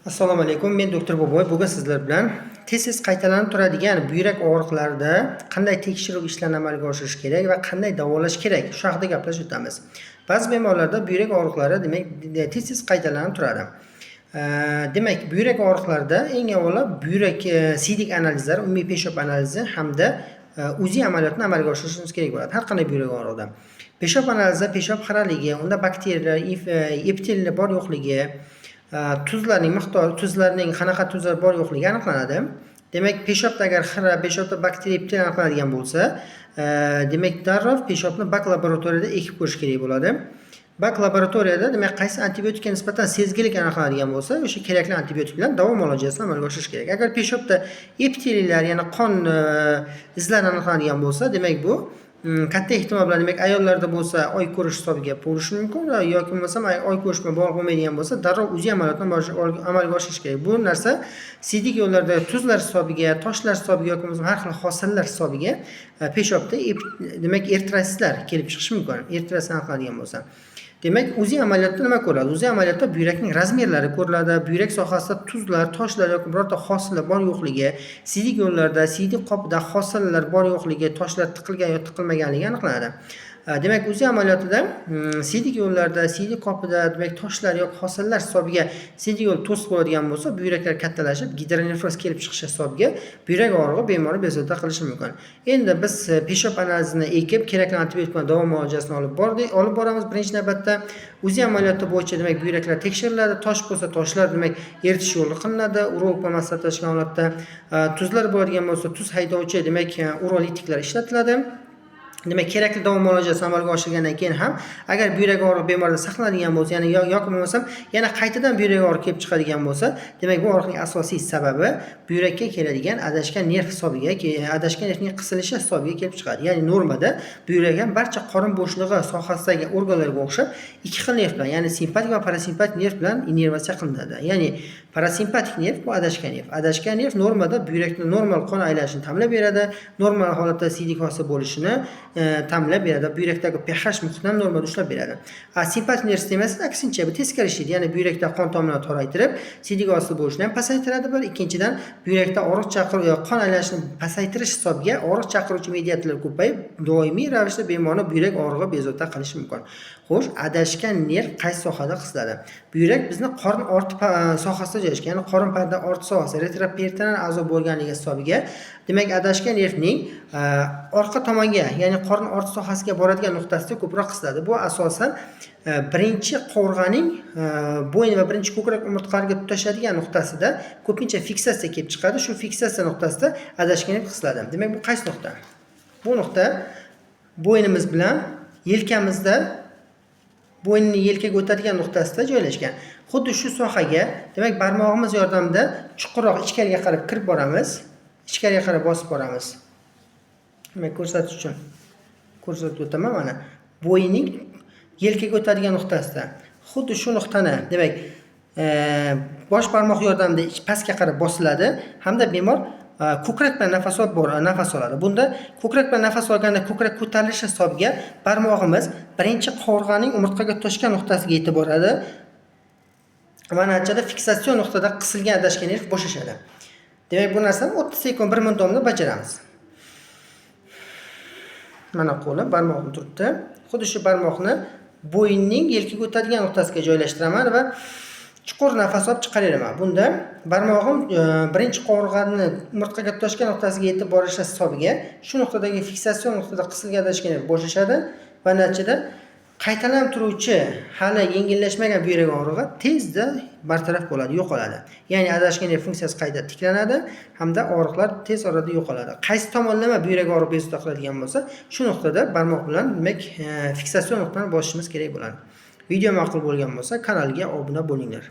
Assalomu alaykum, men doktor Boboy. Bugun sizlar bilan tez-tez qaytalanib turadigan buyrak og'riqlarida qanday tekshiruv ishlarini amalga oshirish kerak va qanday davolash kerak, shu haqida gaplashib o'tamiz. Ba'zi bemorlarda buyrak og'riqlari, demak, tez-tez qaytalanib turadi. Demak, buyrak og'riqlarida eng avvalo buyrak siydik analizlari, umumiy peshob analizi hamda UZI amaliyotini amalga oshirishimiz kerak bo'ladi har qanday buyrak og'rig'ida. Peshob analizida peshob xiraligi, unda bakteriyalar, epiteliylar bor yo'qligi, tuzlarning miqdori, tuzlarning qanaqa tuzlar bor yo'qligi aniqlanadi. Demak, peshobda agar xira, peshobda bakteriya, epiteliy aniqlanadigan bo'lsa, demak, darrov peshobni bak laboratoriyada ekib ko'rish kerak bo'ladi. Bak laboratoriyada, demak, qaysi antibiotikka nisbatan sezgilik aniqlanadigan bo'lsa, o'sha kerakli antibiotik bilan davo muolajasini amalga oshirish kerak. Agar peshobda epiteliylar, ya'ni qon izlari aniqlanadigan bo'lsa, demak, bu katta ehtimol bilan, demak, ayollarda bo'lsa oy ko'rish hisobiga bo'lishi mumkin yoki bo'lmasam oy ko'rish bilan bog'liq bo'lmaydigan bo'lsa, darrov UZI amaliyotini amalga oshirish kerak. Bu narsa siydik yo'llarda tuzlar hisobiga, toshlar hisobiga yoki bo'lmasam har xil hosillar hisobiga peshobda demak, eritrositlar kelib chiqishi mumkin, eritrosit aniqlanadigan bo'lsa. Demak, UZI amaliyotda nima ko'riladi? UZI amaliyotda buyrakning razmerlari ko'riladi, buyrak sohasida tuzlar, toshlar yoki birorta hosillar bor yo'qligi, siydik yo'llarda, siydik qopida hosillar bor yo'qligi, toshlar tiqilgan yo tiqilmaganligi aniqlanadi. Demak, UZI amaliyotida siydik yo'llarda, siydik qopida, demak, toshlar yoki hosillar hisobiga siydik yo'l to'siq bo'ladigan bo'lsa, buyraklar kattalashib, gidronefroz kelib chiqishi hisobiga buyrak og'rig'i bemorni bezovta qilishi mumkin. Endi biz peshob analizini ekib, kerakli antibiotik bilan davo muolajasini olib bordik, olib boramiz birinchi navbatda. UZI amaliyoti bo'yicha, demak, buyraklar tekshiriladi, tosh bo'lsa, toshlar, demak, eritish yo'li qilinadi, urolog bilan maslahatlashgan holatda. Tuzlar bo'ladigan bo'lsa, tuz haydovchi, demak, urolitiklar ishlatiladi. Demak, kerakli davo muolajasini amalga oshirgandan keyin ham agar buyrak og'rig'i bemorda saqlanadigan bo'lsa, ya'ni yoki bo'lmasam yana qaytadan buyrak og'rig'i kelib chiqadigan bo'lsa, demak, bu og'riqning asosiy sababi buyrakka keladigan adashgan nerv hisobiga, adashgan nervning qisilishi hisobiga kelib chiqadi. Ya'ni normada buyrak ham barcha qorin bo'shlig'i sohasidagi organlarga o'xshab ikki xil nerv bilan, ya'ni simpatik va parasimpatik nerv bilan innervatsiya qilinadi. Ya'ni parasimpatik nerv bu adashgan nerv. Adashgan nerv normada buyrakni normal qon aylanishini ta'minlab beradi, normal holatda siydik hosil bo'lishini ta'minlab beradi, buyrakdagi pH muhitini ham normada ushlab beradi. A simpatik nerv sistemasi aksincha, bu teskari ishlaydi, ya'ni buyrakda qon tomirlarini toraytirib, siydik hosil bo'lishini ham pasaytiradi bir, ikkinchidan, buyrakda og'riq chaqir qon aylanishini pasaytirish hisobiga og'riq chaqiruvchi mediatorlar ko'payib, doimiy ravishda bemorni buyrak og'rig'i bezovta qilishi mumkin. Xo'sh, adashgan nerv qaysi sohada qisiladi? Buyrak bizni qorin orti sohasida joylashgan, ya'ni qorin parda orti sohasi, retroperitoneal a'zo bo'lganligi hisobiga, demak, adashgan nervning orqa tomonga, ya'ni qorin orti sohasiga boradigan nuqtasida ko'proq qisiladi. Bu asosan birinchi qovurg'aning bo'yin va birinchi ko'krak umurtqalariga tutashadigan nuqtasida ko'pincha fiksatsiya kelib chiqadi. Shu fiksatsiya nuqtasida adashgan nerv qisiladi. Demak, bu qaysi nuqta? Bu nuqta bo'ynimiz bilan yelkamizda, bo'yinni yelkaga o'tadigan nuqtasida joylashgan. Xuddi shu sohaga, demak, barmog'imiz yordamida chuqurroq ichkariga qarab kirib boramiz, ichkariga qarab bosib boramiz. Demak, ko'rsatish uchun ko'rsatib o'taman. Mana, bo'yinning yelkaga o'tadigan nuqtasida xuddi shu nuqtani, demak, bosh barmoq yordamida pastga qarab bosiladi hamda bemor ko'krak bilan nafas olib nafas oladi. Bunda ko'krak bilan nafas olganda ko'krak ko'tarilishi hisobiga barmog'imiz birinchi qovurg'aning umurtqaga tutashgan nuqtasiga yetib boradi va natijada fiksatsion nuqtada qisilgan adashgan nerv bo'shashadi. Demak, bu narsani 30 sekund, bir minut davomida bajaramiz. Mana, qo'lim, barmog'im turibdi. Xuddi shu barmoqni bo'yinning yelkaga o'tadigan nuqtasiga joylashtiraman va chuqur nafas olib chiqaraveraman. Bunda barmog'im birinchi qovurg'ani umurtqaga tutashgan nuqtasiga yetib borishi hisobiga shu nuqtadagi fiksatsion nuqtada qisilgan adashgan nerv bo'shashadi va natijada qaytalanib turuvchi, hali yengillashmagan buyrak og'rig'i tezda bartaraf bo'ladi, yo'qoladi. Ya'ni adashgan nerv funksiyasi qayta tiklanadi hamda og'riqlar tez orada yo'qoladi. Qaysi tomonlama buyrak og'riq bezovta qiladigan bo'lsa, shu nuqtada barmoq bilan, demak, fiksatsion nuqtani bosishimiz kerak bo'ladi. Video ma'qul bo'lgan bo'lsa, kanalga obuna bo'linglar.